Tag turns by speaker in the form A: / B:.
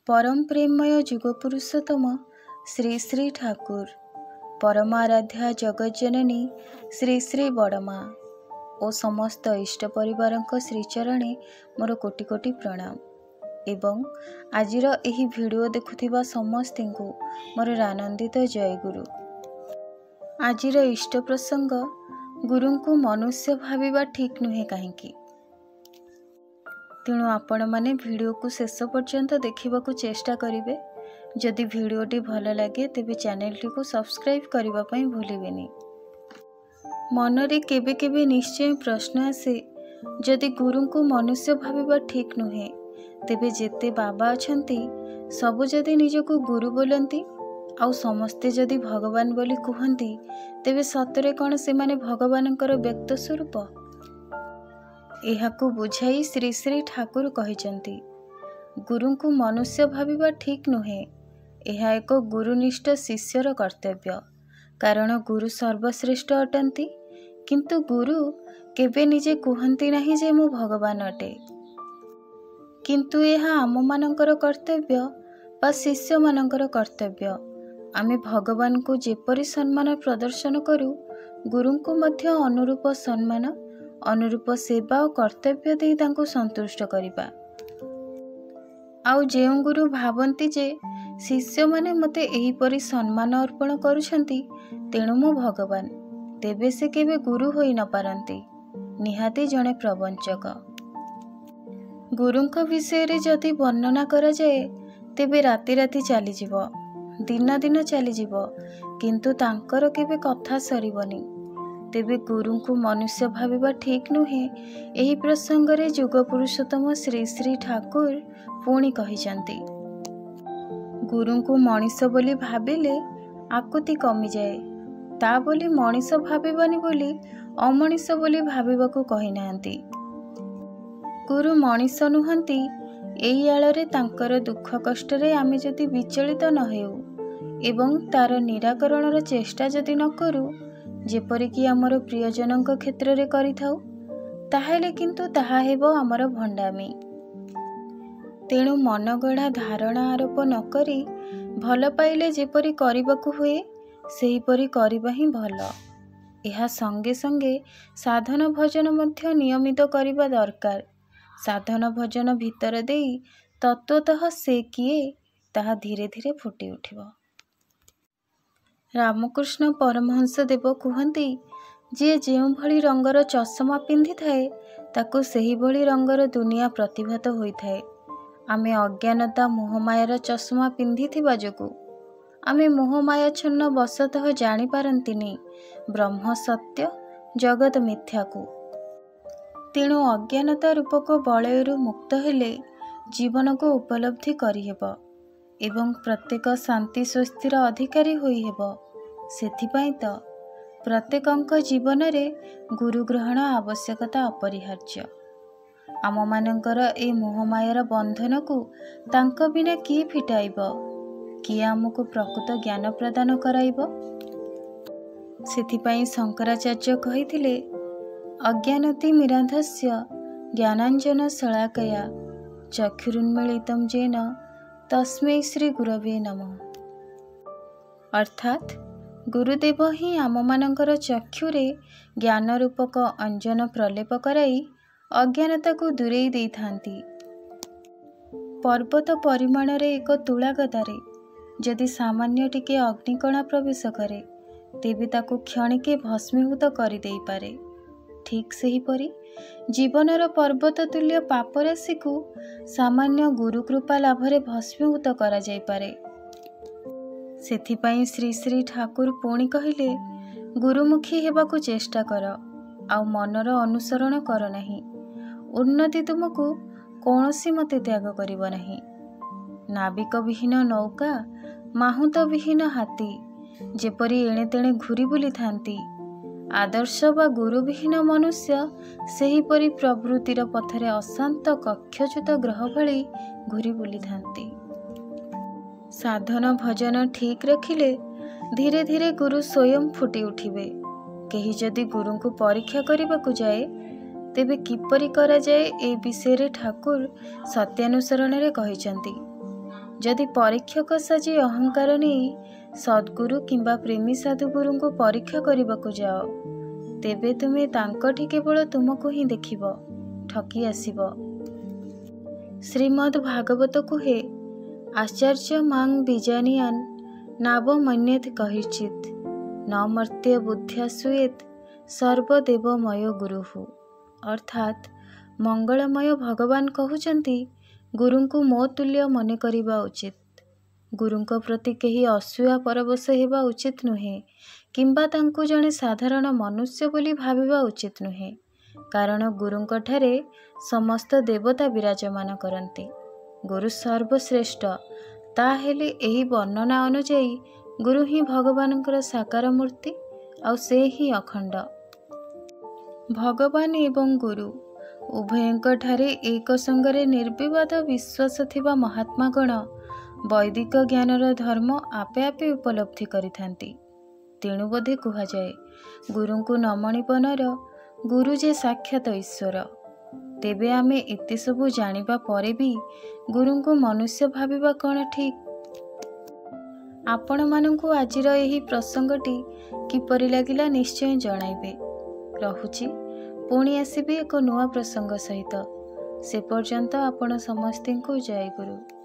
A: ପରମ ପ୍ରେମମୟ ଯୁଗପୁରୁଷୋତ୍ତମ ଶ୍ରୀ ଶ୍ରୀ ଠାକୁର, ପରମ ଆରାଧ୍ୟା ଜଗଜ୍ଜନନୀ ଶ୍ରୀ ଶ୍ରୀ ବଡ଼ମା ଓ ସମସ୍ତ ଇଷ୍ଟ ପରିବାରଙ୍କ ଶ୍ରୀଚରଣେ ମୋର କୋଟି କୋଟି ପ୍ରଣାମ ଏବଂ ଆଜିର ଏହି ଭିଡ଼ିଓ ଦେଖୁଥିବା ସମସ୍ତଙ୍କୁ ମୋର ଆନନ୍ଦିତ ଜୟଗୁରୁ। ଆଜିର ଇଷ୍ଟ ପ୍ରସଙ୍ଗ, ଗୁରୁଙ୍କୁ ମନୁଷ୍ୟ ଭାବିବା ଠିକ୍ ନୁହେଁ କାହିଁକି? ତେଣୁ ଆପଣମାନେ ଭିଡ଼ିଓକୁ ଶେଷ ପର୍ଯ୍ୟନ୍ତ ଦେଖିବାକୁ ଚେଷ୍ଟା କରିବେ। ଯଦି ଭିଡ଼ିଓଟି ଭଲ ଲାଗେ, ତେବେ ଚ୍ୟାନେଲଟିକୁ ସବସ୍କ୍ରାଇବ୍ କରିବା ପାଇଁ ଭୁଲିବେନି। ମନରେ କେବେ କେବେ ନିଶ୍ଚୟ ପ୍ରଶ୍ନ ଆସେ, ଯଦି ଗୁରୁଙ୍କୁ ମନୁଷ୍ୟ ଭାବିବା ଠିକ୍ ନୁହେଁ, ତେବେ ଯେତେ ବାବା ଅଛନ୍ତି ସବୁ ଯଦି ନିଜକୁ ଗୁରୁ ବୋଲନ୍ତି ଆଉ ସମସ୍ତେ ଯଦି ଭଗବାନ ବୋଲି କୁହନ୍ତି, ତେବେ ସତରେ କ'ଣ ସେମାନେ ଭଗବାନଙ୍କର ବ୍ୟକ୍ତ ସ୍ୱରୂପ? ଏହାକୁ ବୁଝାଇ ଶ୍ରୀ ଶ୍ରୀ ଠାକୁର କହିଛନ୍ତି, ଗୁରୁଙ୍କୁ ମନୁଷ୍ୟ ଭାବିବା ଠିକ୍ ନୁହେଁ। ଏହା ଏକ ଗୁରୁନିଷ୍ଠ ଶିଷ୍ୟର କର୍ତ୍ତବ୍ୟ, କାରଣ ଗୁରୁ ସର୍ବଶ୍ରେଷ୍ଠ ଅଟନ୍ତି। କିନ୍ତୁ ଗୁରୁ କେବେ ନିଜେ କୁହନ୍ତି ନାହିଁ ଯେ ମୁଁ ଭଗବାନ ଅଟେ। କିନ୍ତୁ ଏହା ଆମମାନଙ୍କର କର୍ତ୍ତବ୍ୟ ବା ଶିଷ୍ୟମାନଙ୍କର କର୍ତ୍ତବ୍ୟ, ଆମେ ଭଗବାନଙ୍କୁ ଯେପରି ସମ୍ମାନ ପ୍ରଦର୍ଶନ କରୁ, ଗୁରୁଙ୍କୁ ମଧ୍ୟ ଅନୁରୂପ ସମ୍ମାନ, ଅନୁରୂପ ସେବା ଓ କର୍ତ୍ତବ୍ୟ ଦେଇ ତାଙ୍କୁ ସନ୍ତୁଷ୍ଟ କରିବା। ଆଉ ଯେଉଁ ଗୁରୁ ଭାବନ୍ତି ଯେ ଶିଷ୍ୟମାନେ ମୋତେ ଏହିପରି ସମ୍ମାନ ଅର୍ପଣ କରୁଛନ୍ତି, ତେଣୁ ମୁଁ ଭଗବାନ, ତେବେ ସେ କେବେ ଗୁରୁ ହୋଇ ନପାରନ୍ତି, ନିହାତି ଜଣେ ପ୍ରବଞ୍ଚକ। ଗୁରୁଙ୍କ ବିଷୟରେ ଯଦି ବର୍ଣ୍ଣନା କରାଯାଏ, ତେବେ ରାତି ରାତି ଚାଲିଯିବ, ଦିନ ଦିନ ଚାଲିଯିବ, କିନ୍ତୁ ତାଙ୍କର କେବେ କଥା ସରିବନି। ତେବେ ଗୁରୁଙ୍କୁ ମନୁଷ୍ୟ ଭାବିବା ଠିକ୍ ନୁହେଁ, ଏହି ପ୍ରସଙ୍ଗରେ ଯୁଗପୁରୁଷୋତ୍ତମ ଶ୍ରୀ ଶ୍ରୀ ଠାକୁର ପୁଣି କହିଛନ୍ତି, ଗୁରୁଙ୍କୁ ମଣିଷ ବୋଲି ଭାବିଲେ ଆକୁତି କମିଯାଏ। ତା ବୋଲି ମଣିଷ ଭାବିବାନି ବୋଲି ଅମଣିଷ ବୋଲି ଭାବିବାକୁ କହିନାହାନ୍ତି। ଗୁରୁ ମଣିଷ ନୁହନ୍ତି, ଏଇ ଆଳରେ ତାଙ୍କର ଦୁଃଖ କଷ୍ଟରେ ଆମେ ଯଦି ବିଚଳିତ ନ ହେଉ ଏବଂ ତାର ନିରାକରଣର ଚେଷ୍ଟା ଯଦି ନ କରୁ, ଯେପରିକି ଆମର ପ୍ରିୟଜନଙ୍କ କ୍ଷେତ୍ରରେ କରିଥାଉ, ତାହେଲେ କିନ୍ତୁ ତାହା ହେବ ଆମର ଭଣ୍ଡାମି। ତେଣୁ ମନଗଢ଼ା ଧାରଣା ଆରୋପ ନ କରି ଭଲ ପାଇଲେ ଯେପରି କରିବାକୁ ହୁଏ, ସେହିପରି କରିବା ହିଁ ଭଲ। ଏହା ସଙ୍ଗେ ସଙ୍ଗେ ସାଧନ ଭଜନ ମଧ୍ୟ ନିୟମିତ କରିବା ଦରକାର। ସାଧନ ଭଜନ ଭିତର ଦେଇ ତତ୍ତ୍ୱତଃ ସେ କିଏ, ତାହା ଧୀରେ ଧୀରେ ଫୁଟି ଉଠିବ। ରାମକୃଷ୍ଣ ପରମହଂସ ଦେବ କୁହନ୍ତି, ଯିଏ ଯେଉଁଭଳି ରଙ୍ଗର ଚଷମା ପିନ୍ଧିଥାଏ, ତାକୁ ସେହିଭଳି ରଙ୍ଗର ଦୁନିଆ ପ୍ରତିଭାତ ହୋଇଥାଏ। ଆମେ ଅଜ୍ଞାନତା ମୋହମାୟାର ଚଷମା ପିନ୍ଧିଥିବା ଯୋଗୁଁ ଆମେ ମୋହମାୟାଚ୍ଛନ୍ନ ବଶତଃ ଜାଣିପାରନ୍ତିନି ବ୍ରହ୍ମ ସତ୍ୟ, ଜଗତ ମିଥ୍ୟାକୁ। ତେଣୁ ଅଜ୍ଞାନତା ରୂପକ ବଳୟରୁ ମୁକ୍ତ ହେଲେ ଜୀବନକୁ ଉପଲବ୍ଧି କରିହେବ ଏବଂ ପ୍ରତ୍ୟେକ ଶାନ୍ତି ସ୍ୱସ୍ତିର ଅଧିକାରୀ ହୋଇହେବ। ସେଥିପାଇଁ ତ ପ୍ରତ୍ୟେକଙ୍କ ଜୀବନରେ ଗୁରୁ ଗ୍ରହଣ ଆବଶ୍ୟକତା ଅପରିହାର୍ଯ୍ୟ। ଆମମାନଙ୍କର ଏ ମୋହମାୟାର ବନ୍ଧନକୁ ତାଙ୍କ ବିନା କିଏ ଫିଟାଇବ? କିଏ ଆମକୁ ପ୍ରକୃତ ଜ୍ଞାନ ପ୍ରଦାନ କରାଇବ? ସେଥିପାଇଁ ଶଙ୍କରାଚାର୍ଯ୍ୟ କହିଥିଲେ, ଅଜ୍ଞାନତିମିରାନ୍ଧସ୍ୟ ଜ୍ଞାନାଞ୍ଜନ ଶଳାକୟା ଚକ୍ଷୁରୁନ୍ମିଳିତಂ ଯେନ ତସ୍ମୈ ଶ୍ରୀ ଗୁରବେ ନମଃ। ଅର୍ଥାତ୍ ଗୁରୁଦେବ ହିଁ ଆମମାନଙ୍କର ଚକ୍ଷୁରେ ଜ୍ଞାନ ରୂପକ ଅଞ୍ଜନ ପ୍ରଲେପ କରାଇ ଅଜ୍ଞାନତାକୁ ଦୂରେଇ ଦେଇଥାନ୍ତି। ପର୍ବତ ପରିମାଣରେ ଏକ ତୁଳାଗଦାରେ ଯଦି ସାମାନ୍ୟ ଟିକେ ଅଗ୍ନିକଣା ପ୍ରବେଶ କରେ, ତେବେ ତାକୁ କ୍ଷଣିକେ ଭସ୍ମୀଭୂତ କରିଦେଇପାରେ। ଠିକ୍ ସେହିପରି ଜୀବନର ପର୍ବତ ତୁଲ୍ୟ ପାପରାଶିକୁ ସାମାନ୍ୟ ଗୁରୁକୃପା ଲାଭରେ ଭସ୍ମୀଭୂତ କରାଯାଇପାରେ। ସେଥିପାଇଁ ଶ୍ରୀ ଶ୍ରୀ ଠାକୁର ପୁଣି କହିଲେ, ଗୁରୁମୁଖୀ ହେବାକୁ ଚେଷ୍ଟା କର, ଆଉ ମନର ଅନୁସରଣ କର ନାହିଁ। ଉନ୍ନତି ତୁମକୁ କୌଣସି ମତେ ତ୍ୟାଗ କରିବ ନାହିଁ। ନାବିକ ବିହୀନ ନୌକା, ମାହୁନ୍ତ ବିହୀନ ହାତୀ ଯେପରି ଏଣେ ତେଣେ ଘୂରି ବୁଲିଥାନ୍ତି, ଆଦର୍ଶ ବା ଗୁରୁବିହୀନ ମନୁଷ୍ୟ ସେହିପରି ପ୍ରବୃତ୍ତିର ପଥରେ ଅଶାନ୍ତ କକ୍ଷଚ୍ୟୁତ ଗ୍ରହ ଭଳି ଘୂରି ବୁଲିଥାନ୍ତି। ସାଧନ ଭଜନ ଠିକ୍ ରଖିଲେ ଧୀରେ ଧୀରେ ଗୁରୁ ସ୍ୱୟଂ ଫୁଟି ଉଠିବେ। କେହି ଯଦି ଗୁରୁଙ୍କୁ ପରୀକ୍ଷା କରିବାକୁ ଯାଏ, ତେବେ କିପରି କରାଯାଏ, ଏ ବିଷୟରେ ଠାକୁର ସତ୍ୟାନୁସରଣରେ କହିଛନ୍ତି। ଯଦି ପରୀକ୍ଷକ ସାଜି ଅହଙ୍କାର ନେଇ ସଦ୍ଗୁରୁ କିମ୍ବା ପ୍ରେମୀ ସାଧୁଗୁରୁଙ୍କୁ ପରୀକ୍ଷା କରିବାକୁ ଯାଅ, ତେବେ ତୁମେ ତାଙ୍କଠି କେବଳ ତୁମକୁ ହିଁ ଦେଖିବ, ଠକି ଆସିବ। ଶ୍ରୀମଦ୍ ଭାଗବତ କୁହେ, ଆଚାର୍ଯ୍ୟ ମାଂ ବିଜାନିଆନ୍ ନାବ ମନ୍ୟେତ୍ କହିଚିତ୍ ନ ମର୍ତ୍ତ୍ୟ ବୁଦ୍ଧ୍ୟା ସୁଏତ୍ ସର୍ବଦେବମୟ ଗୁରୁହୁ। ଅର୍ଥାତ୍ ମଙ୍ଗଳମୟ ଭଗବାନ କହୁଛନ୍ତି, ଗୁରୁଙ୍କୁ ମୋ ତୁଲ୍ୟ ମନେ କରିବା ଉଚିତ। ଗୁରୁଙ୍କ ପ୍ରତି କେହି ଅସୂୟା ପରବଶ ହେବା ଉଚିତ ନୁହେଁ କିମ୍ବା ତାଙ୍କୁ ଜଣେ ସାଧାରଣ ମନୁଷ୍ୟ ବୋଲି ଭାବିବା ଉଚିତ ନୁହେଁ, କାରଣ ଗୁରୁଙ୍କଠାରେ ସମସ୍ତ ଦେବତା ବିରାଜମାନ କରନ୍ତି। ଗୁରୁ ସର୍ବଶ୍ରେଷ୍ଠ। ତାହେଲେ ଏହି ବର୍ଣ୍ଣନା ଅନୁଯାୟୀ ଗୁରୁ ହିଁ ଭଗବାନଙ୍କର ସାକାର ମୂର୍ତ୍ତି, ଆଉ ସେ ହିଁ ଅଖଣ୍ଡ। ଭଗବାନ ଏବଂ ଗୁରୁ ଉଭୟଙ୍କଠାରେ ଏକ ସଙ୍ଗରେ ନିର୍ବିବାଦ ବିଶ୍ୱାସ ଥିବା ମହାତ୍ମାଗଣ ବୈଦିକ ଜ୍ଞାନର ଧର୍ମ ଆପେ ଆପେ ଉପଲବ୍ଧି କରିଥାନ୍ତି। ତେଣୁ ବୋଧେ କୁହାଯାଏ, ଗୁରୁଙ୍କୁ ନମଣିବ ନର, ଗୁରୁ ଯେ ସାକ୍ଷାତ ଈଶ୍ୱର। ତେବେ ଆମେ ଏତେ ସବୁ ଜାଣିବା ପରେ ବି ଗୁରୁଙ୍କୁ ମନୁଷ୍ୟ ଭାବିବା କ'ଣ ଠିକ୍? ଆପଣମାନଙ୍କୁ ଆଜିର ଏହି ପ୍ରସଙ୍ଗଟି କିପରି ଲାଗିଲା ନିଶ୍ଚୟ ଜଣାଇବେ। ରହୁଛି, ପୁଣି ଆସିବି ଏକ ନୂଆ ପ୍ରସଙ୍ଗ ସହିତ। ସେ ପର୍ଯ୍ୟନ୍ତ ଆପଣ ସମସ୍ତଙ୍କୁ ଜୟ ଗୁରୁ।